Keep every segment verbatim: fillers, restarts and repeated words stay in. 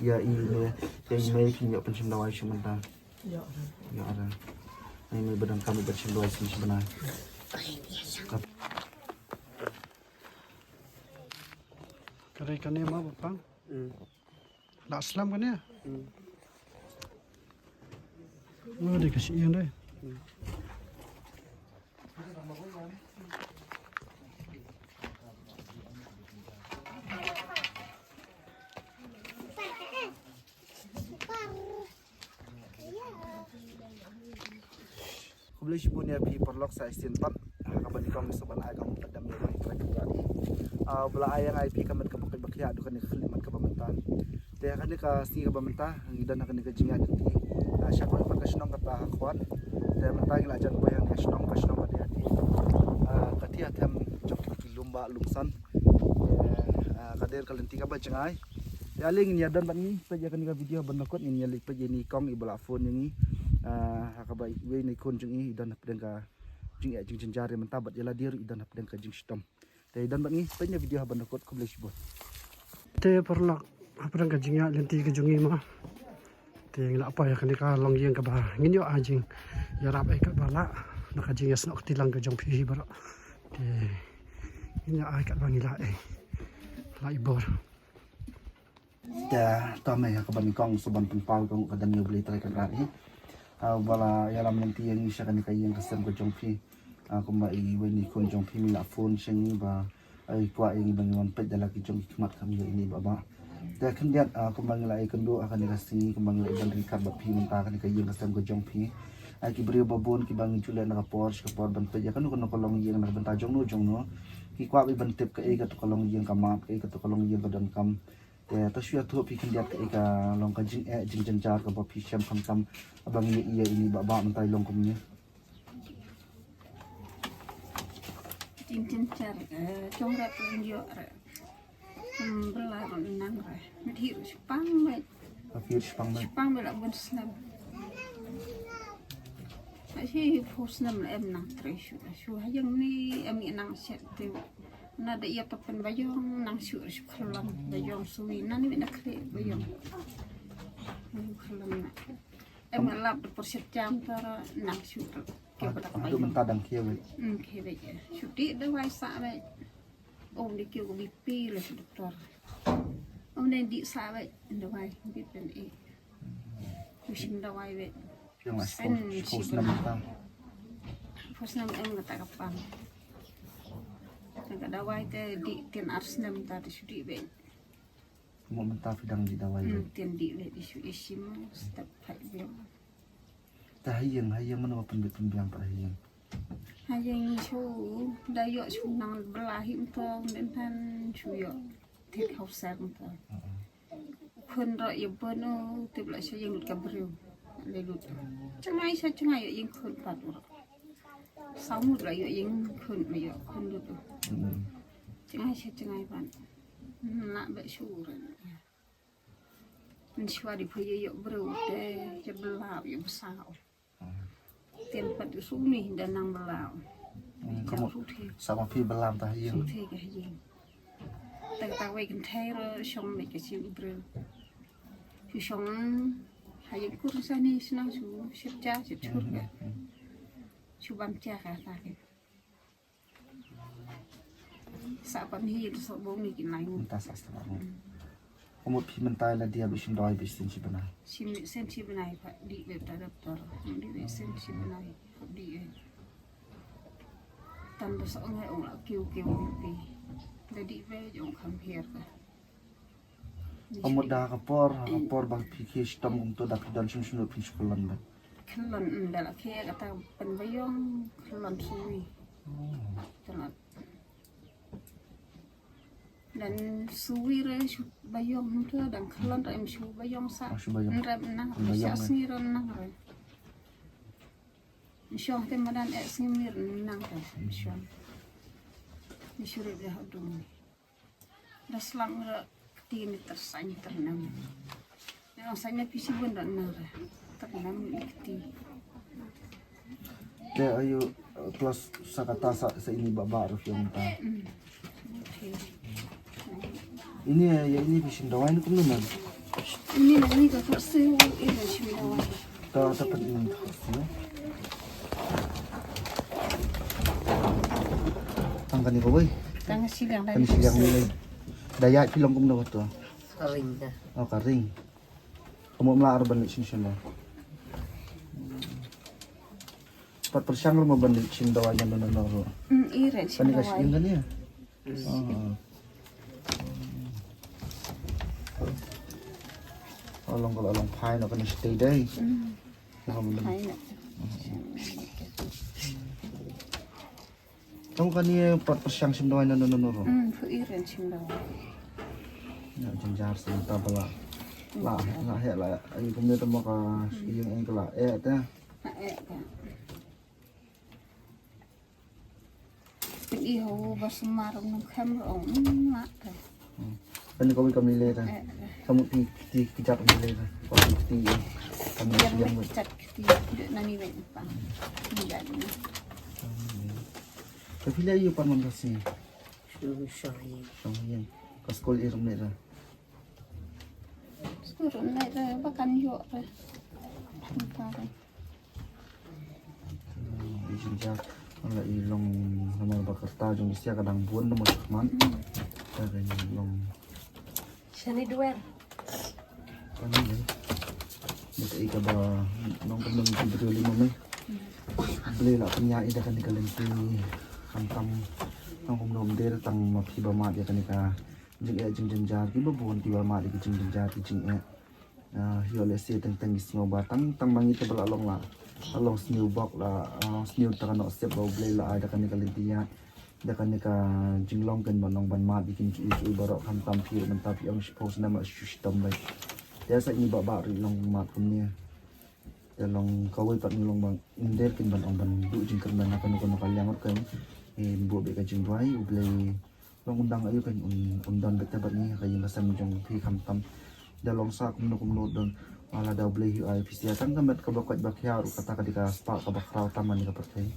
Ïa i mei, ïa i mei kin ïoh pynshim dawai shi mynta. Ïa ara. Ai mei ba donkam ban shim dawai shi bnai. Ka dei kane ma ba pang. Hmm. La slem kane. Hmm. Oh, dei ka shyieng dei. Hmm. Khublei shibun ïa phi paralok sa shisien pat ha kaba nyngkong ngi sngewbha ban ai khublei shibun ïa phi paralok. Ah, ba la ai ïa ngi phi ka met kaba khuid ba khiah haduh kane ka khyllipmat kaba mynta. Te ha kane ka sngi kaba mynta ngi don ha kane ka jingïaid lynti, ah, sha kawei pat ka shnong kata ha Khwat. Te mynta ngi la jan poi ha kane ka shnong, ka shnong ba dei ha Ti, ah, ka Ti ha them jong ki lum ba lum san. Te, ah, ka dei ka lynti kaba jngai. Te ale ngin ïa don bad ngi peit ïa kane ka video ban da kut, ngin ïa leit peit ïa i kong i ba la phone ïa ngi. Ah, ha kaba iwei na i khun jong i i don hapdeng ka jingeh jingjynjar ïa mynta bad ïa lade ruh i don hapdeng ka jingshitom. Te i don bad ngi peit ïa video ha ban da kut, khublei shibun. Te paralok, hapdeng ka jingïaid lynti ka jong ngi ma, te ngi la poi ha kane ka longïing kaba ngin ïoh ai jingïarap ei katba lah na ka jingïasnoh kti lang ka jong phi hi baroh. Te ngin ïa ai katba ngi lah ei. La i bor. Te to mei ha kaba nyngkong sngewbha ban pynpaw ïa ka kyrdan ïa U Blei Trai Kynrad hi. Ah, ba la ïalam lynti ïa ngi sha kane ka ïing ka sem ka jong phi. Ah, kumba iwei na i khun jong phi i la phone sha ngi ba i kwah ïa ngi ba ngin wan peit da la ki jong ki khmat kam ïa ine i Bah Bah. Te khyndiat, ah, kumba ngi la ïakynduh ha kane ka sngi, kumba ngi la ïa ban ryngkat bad phi mynta ha kane ka ïing ka sem ka jong phi. Ah, ki briew ba bun kiba ngi ju leh na ka por sha ka por ban peit ïa kano kano ka longïing na ka bynta jong no jong no. Ki kwah ban tip kaei katu ka longïing ka map, kaei katu ka longïing ka donkam. Te to shu ïathuh phi khyndiat kaei ka long ka jingeh jingjynjar kaba phi shem khamtam ba ngi ïa ine i Bah Bah mynta i long kumne. Jingjynjar, eh, jong re pynïoh re. Hmm, bylla ruh nang re. Mit hi ruh shipang beit. Ka phi ruh shipang beit. Shipang beit la bun snem. Ai shi phew snem la em nang trei shuh. Shu ha ïing ni em nang shet te. Na da ïa pa pyn ba ïong nang shu shu khlem ba ïong sui nan ni na khlem ba ïong. Khlem na. Em lap da por shet jam ta nang shu. Ke ba da ba ïong. Mynta dang khie wei. Hmm, khie wei. Shu dih dawai sah wei. Om dei kiew ka B P le sha doktor. Om dei dih sah wei dawai B P ne. Shu shim dawai wei. Ïa nga shiphew snem mynta. Shiphew snem em kata ka pang. Ka dawai te dih tien ar snem ta te shu dih beit. Mo mynta phi dang dih dawai. Hmm, tien dih beit shu ïa shim step phai beit. Te ha ïing, ha ïing mano ba pynbeit pynbiang pat ha ïing? Ha ïing shu da ïoh shu nang bylla hi mynta, mynta shu ïoh thied hauser mynta. Khun ruh ïa bun u tip la sha ïing lut ka briew. Le lut. Jngai sha jngai ïoh ïing khun pat u ruh. Saw ngut la ïoh ïing khun, la ïoh khun lut u. Hmm. Jngai sha jngai pat. Hmm, la beh shu u ruh. Mynshuwa dei phi ïoh ïoh briew te ïa bylla ïa bsa. Tien pat u shu ni da nang bylla. Hmm, ka mut sa ma phi bylla ta ha ïing. Shu te ka ha ïing. Tang tang wei kynthei ruh shong beit ka shi u briew. Shu shong ha ïing kur sa ni shnong shu shit ja shit chur ka. Shu bam ja ka ta ka. Sa pan hi tu sa bong ni kin lai ngut. Mynta sa sa bong. Ka mut phi mynta la dia ba shim dawai ba shisien shi bnai. Shim sen shi bnai pat dih beit da doktor. Dih beit sen shi bnai dih beit. Tang da sa ong ong la kiew kiew pi. Da dih beit ong kham hiar ka. Ka mut da ka por, ka por ba phi khie shitom kumto da phi don shim shim phin shu khyllon beit. Khyllon, mm, da la khie kata pyn ba ïong khyllon shuwi. Oh. Khyllon. Dan shuwi re shu ba ïong kumto, dan khyllon re em shu ba ïong sa. Oh, shu ba ïong. Nrep nang, ba ïong sha re. Sngi re nang re. Shong te madan eh sngi mir nang te. Shong. Ni shu re de hodung. Da slang re kti ni ter sain ter nam. Ni ong sain ni pisi bun da nang re. Ter nam ni kti. Te ayu, eh, plus sa kata sa, sa ini ba ba ruh ïong ta. Hmm. Okay. Ini, eh, ïa ini pisi dawai ni kumno man? Ini nani ka kursi, ini simi dawai. Ta ta pen ini. Tang kani kawai. Tang siliang, kani siliang ni. Da ïa phi long kumno to? Ka ring da. Oh, ka ring. Kamu mla ar ban leit shin shin ba. Pat pyrshang ruh mo ban leit shin dawai na no no ruh. Hmm, i ren shin dawai. Kani ka shin kani ya? Ah. Along kalau along phai no kani stay dai. Hmm. Phai no. Tang kani pat pyrshang shin dawai na no no ruh. Hmm, phu i ren shin dawai. Ya, jynjar shin ta bala. La, la he la. Ai kumne ta mo ka ïing ai ka la. Eh, ta. La, eh, ta. Pyn-i ho ba sumar nang kham rong, mm, ma ka. Hmm. Kan kawei kam lei ta. Eh, eh. Kamu ti, ti, ti jat kam lei ta. Kawei ti, eh. Kamu yang yang wei. Jat ti, de nani wei pa. Ni dan ni. Hmm. Tapi lei yu pan man kasi. Shu shong ye. Shong ye. Ka skul i rum lei ta. Skul rum lei ta, ba kan yo ta. Ni pa ta. Hmm, i jynjar, la i long namar ba kata jong i sia ka dang bun namar ka khmat. Hmm. Ka dang long. Shane duer. Kani le. Bad i kaba nongkyndong ki briew lei mo me. Hmm. Blei la pynïaid ïa kane ka lynti khamtam. Nongkyndong der tang ma phi ba mad ïa kane ka jingeh jingjynjar kiba bun kiba mad ïa ki jingjynjar ki jingeh. Ah, ïoh lehse teng teng ngi sngew ba tang tang ma ngi te ba la long la, la long sniew bok la, ah, sniew ta ka noh sep ba U Blei la ai da kane ka lynti ïa, da kane ka jinglong kan ban long ban mad ïa kine ki issue baroh khamtam phi mynta phi ong shiphew snem la shu shitom beit. Te sa ngi bah bah ruh long mad kumne. Te long kawei pat ngi long ba ngim dei kin ban ong ban duh jingkyrmen ha kano kano ka liang ruh kan. Ngi buh beit ka jingduwai U Blei Long un dang aïu kan un, un don beit bad ngi ha ka ïing ka sem jong phi khamtam. Da long sa kumno kumno don. Lada U Blei u ai phi sia tang ka met kaba koit ba khia ruh kata ka dei ka spah kaba khraw tam ha kane ka pyrthei.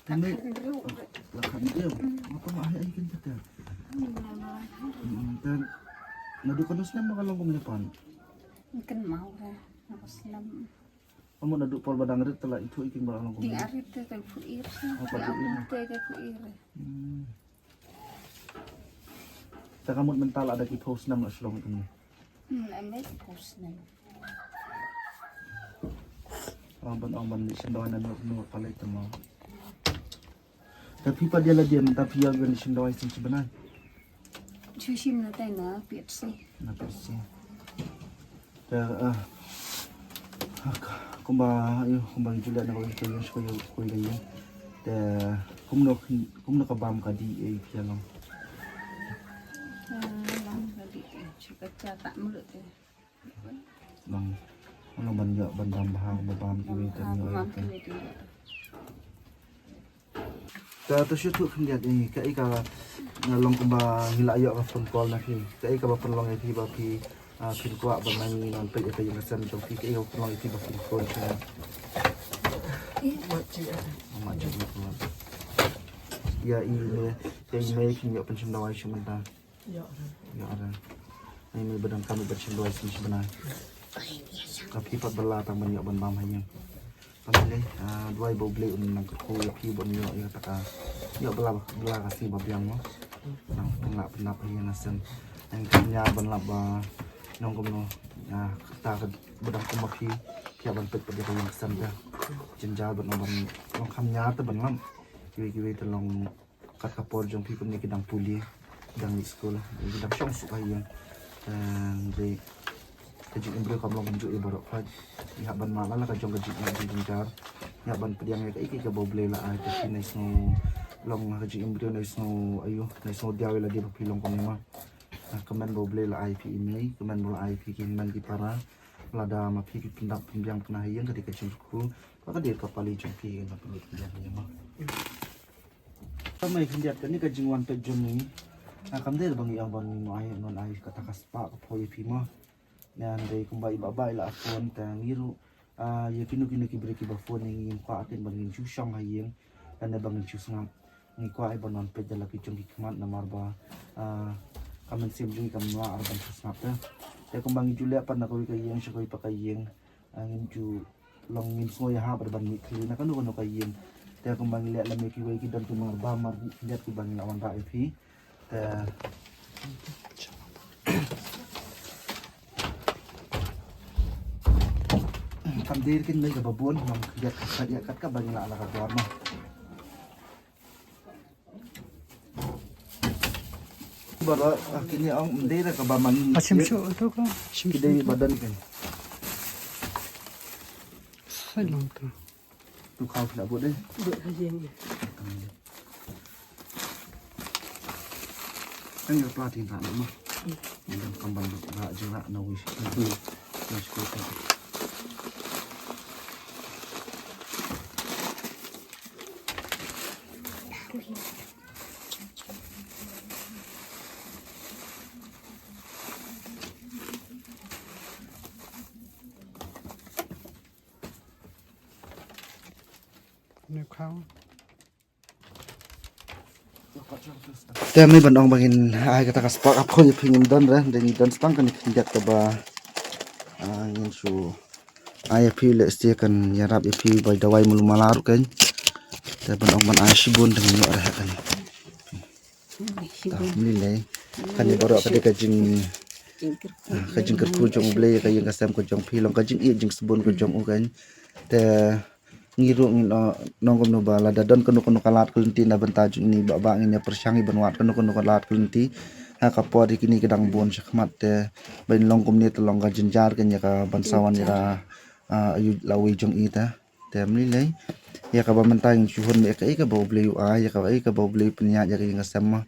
Kane la khan dei. Ngapa ma ai ai kin kata. Hmm, te naduh katno snem ba ka long kumne pan? Kan mau re, naduh snem. Amut naduh por ba dang rit te la ithuh i king ba la long kumne. Dang rit te ka phuir. Oh, ka phuir. Te ka phuir. Hmm. Te ka mut mynta la da ki phew snem la shlong kumne. Hmm, la da ki phew snem. Ong ban ong ban leit sngewdawai na nur nur pale te mo. Te phi pat ïa lade mynta phi ïa ban leit sngewdawai shisha bnai. Shu shim na tai na P H C. Na P H C. Te, eh, kumba, aïu, kumba ngi ju leh na ka ïing, ka ïing, ka ïing, ka ïing. Te kumno, kumno ka bam ka dih ïa phi ïa long. Ka bam ka dih, eh, shu ka cha tak mlut eh. Long, long ban ïoh ban bam bha, ban bam kiwei te ïoh ïa te. Ka to shu tu khyndiat ni, kaei ka, nga long kumba ngi la ïoh ka phone call na phi. Kaei kaba pynlong ïa phi ba phi, ah, phin kwah ba ngi nang peit ïa ka ïing ka sem jong phi, kaei kaba pynlong ïa phi ba phin phone. Mat ji. Mat ji. Ïa i ne, ïa i mei phin ïoh pynshim dawai shu mynta. Ïa, ïa, ïa. Ai mei ba dang kam ban shim dawai shisha bnai. Ka phi pat ba la tang ban ïoh ban bam ha ïing. Tang lei, ah, duwai ba U Blei un nang kyrkhu ïa phi ban ïoh ïa kata ka. Ïoh ba la, ba la ka sngi ba biang mo. Nang pynlap pynlap ha ïing ha sem. Nang kham ïa ban lap ba nong kumno. Ah, kata ka ba dang kum ma phi. Phi ïa ban peit pat ïa ka ïing ka sem ka. Jynjar ban long ban long kham ïa te ban lap. Kiwei kiwei te long Kat ka por jong phi kumne ki dang pule, ki dang leit skul, ki dang shong suk ha ïing. Em, dei ka jingim briew kam long kumjuh ïa baroh pha. Ngi hap ban mad la ka jong ka jingeh jingjynjar. Ngi hap ban pdiang ïa kaei kaei kaba U Blei la ai, te phi nai sngew long ha ka jingim briew nai sngew aïu, nai sngew diaw ïa lade ba phi long kumne ma. Ah, kmen ba U Blei la ai phi i mei, kmen ba la ai phi ki hynmen ki para. Lada ma phi ki pyndap pynbiang pynha ïing ka dei ka jingkyrkhu, ka dei ka pali jong phi ka pynbiang ïing ma. Ka mei khyndiat kane ka jingwan peit jong ngi. Ah, kam dei ba ngi ong ba ngi mo ai, non ai kata ka spah ka poi ïa phi mo. Ngan dei kumba i Bah Bah i la phone te ngi ruh. Ah, ïa kino kino ki briew kiba phone ïa ngi ngim kwah ken ba ngin shu shong ha ïing. Lane ba ngin shu sngap. Ngi kwah ai ba non peit da la ki jong ki khmat namar ba, ah, ka mynsiem jong ngi kam lah ar ban shu sngap te. Te kumba ngi ju leh pat na kawei ka ïing sha kawei pat ka ïing, ah, ngin ju long ngin sngew ïahap bad ban mih khlieh na kano kano ka ïing. Te kumba ngi leh lem ïa kiwei ki don ki marbam markhyndiat kiba ngi la wanrah ïa phi. Te kam dei kin mei kaba bun, ngam khyndiat ka sait ïa kat kaba ngi la la ka bor ma. Baroh, ah, kine ong ym dei da kaba mang. Ashim shu tu ka. Ki dei ba don kin. Sai long tu. Tu khaw phi la bud dei. Bud ha ïing. Kan ïa pla tin ta ma. Ni dang kam ban ra jing ra na wish. Na wish. Te mei ban ong ba ngin ai kata ka spot ap khoi phi ngin don re, de ngin don stang kane khyndiat kaba, ah, ngin shu ai phi leh stia kan ïarap ïa phi bai dawai mulu mala ruh kan. Te ban ong ban ai shibun de ngin ïoh re kane. Ta mei lei. Kane baroh ka dei ka jing, ah, ka jingkyrkhu jong U Blei ka ïing ka sem ka jong phi long ka jingïeit jingsbun ka jong u kan. Te ngi ruh ngin, uh, nong kumno ba lada don kano kano ka lad ka lynti na bynta jong ini ba ba ngin ïa pyrshang ban wad kano kano ka lad ka lynti. Ha ka por ïa kine ki dang bun shakhmat te ba in long kumne te long ka jynjar kan ïa ka ban sawan ïa ka, uh, ïa la wei jong i te. Te mei lei ïa kaba mynta ngin shu hun mei ïa kaei kaba U Blei u ai ïa kaei kaba U Blei u pynïaid ïa ka ïing ka sem ma.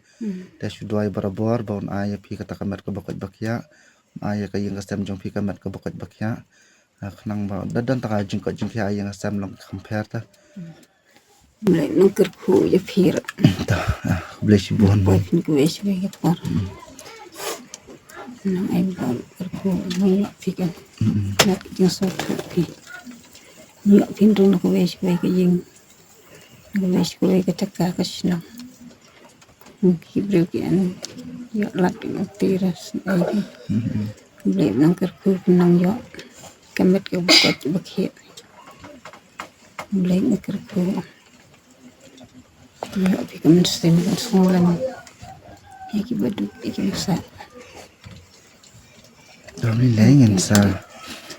Te shu duwai barabor ba un ai ïa phi kata ka met kaba koit ba khiah. Ai ïa ka ïing ka sem jong phi ka met kaba koit ba khiah. Ah, khnang ba da don ta ka jingkoit jingkhiah ïing ka sem long kham pher ta. Blei nang kyrkhu ïa phi ra. Ta, ah, blei shibun. Blei phi kyrkhu ïa phi ka por. Nang ai ba kyrkhu nang ïa phi ka. Nang ïa phi ka sot phi. Nang ïa phi ndong na kawei shawei ka ïing. Kawei shawei ka jaka ka shnong. Ki briew ki an ïoh lad ki nongtei ra sngewbha. Blei nang kyrkhu nang ïoh ka met ka bukut ba khiah. Blei nang kyrkhu ïoh phi ka mynsiem ka sngewlem ïa ki baduk ïa ki basa. Dang ni lei ngin sa,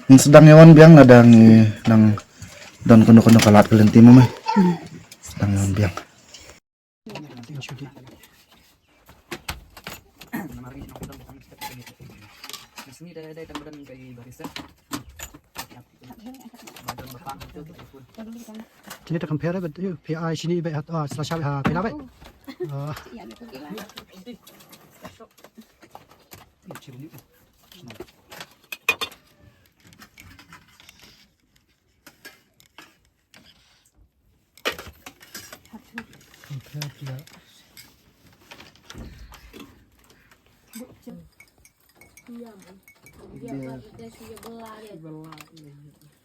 ngin sa dang ïa wan biang lada ngi nang don kano kano ka lad ka lynti ma mei. Sa dang ïa wan biang. Kine ta compare ba phi ai shini ba ha phi la bai.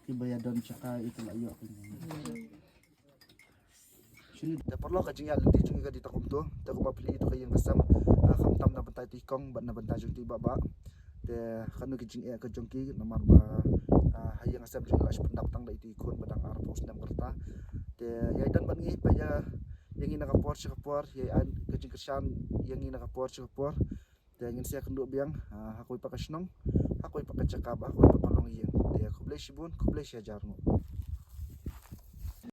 Kiba ïa don jaka ita la ïoh. Shini te paralok ka jingïaid lynti jong ngi ka dei ta kumto, te kumba phi ïohi ïa ka ïing ka sem, ah, khamtam na bynta ito i kong bad na bynta jong ito i baba. Te kano ki jingeh ka jong ki namar ba, ah, ha ïing ha sem jong ngi la shu pyndap tang da ito i khun ba dang arphew snem ka rta. Te ïa ïadon bad ngi peit ïa ngi na ka por sha ka por, ïa ïa ka jingkyrshan ïa ngi na ka por sha ka por. Te ngin sa ïakynduh biang, ah, ha kawei pat ka shnong, ha kawei pat ka jaka, ha kawei pat ka longïing. Te khublei shibun, khublei shihajar nguh.